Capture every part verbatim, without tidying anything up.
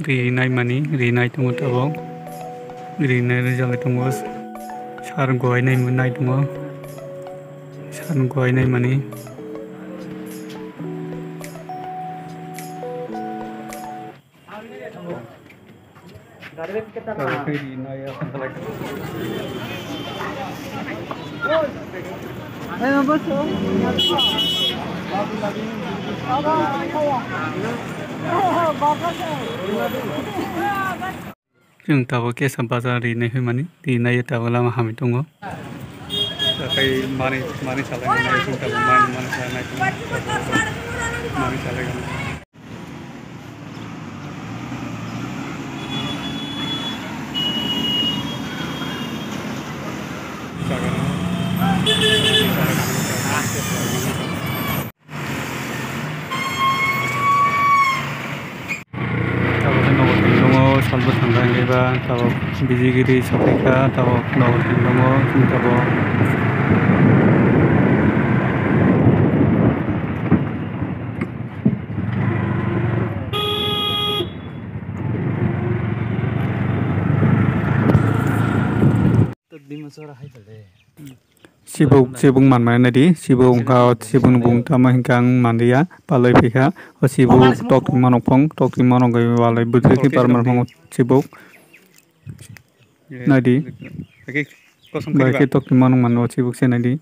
Ri naimani, ri nai tongo tabok. Ri nai rijak tongo. Sar guai nai nai tongo. Sar guai naimani. Chwng tabuk kesa bazar ri nai phaimani, ri nai tabuk lama hamwi tongo. Takhai manwi, manwi salai nai, chwng tabuk manwi, manwi salai nai, manwi salai nai. Tabuk khe nogo twi tongo, salbo thangkha hinwi ba tabuk bijigiri sokphaikha, tabuk nogo twi tongo, chwng tabuk. Chibuk, chibuk manmani naidi, chibuk wngkha o chibukni bung tamo hinkhe ang manliya, palwi phaikha. O chibuk tokti manok phung, tokti manok bai walai bwtwi khe parmar phungo chibuk. Naidi. Bai khe tokti manok mano o chibuk se naidi.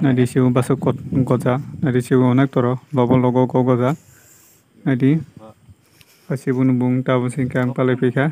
Naidi chibuk bwswk kot goja, naidi chibuk onek toro lobo logo go goja. Naidi. O chibukni bung tamo hinkhe ang palwi phaikha.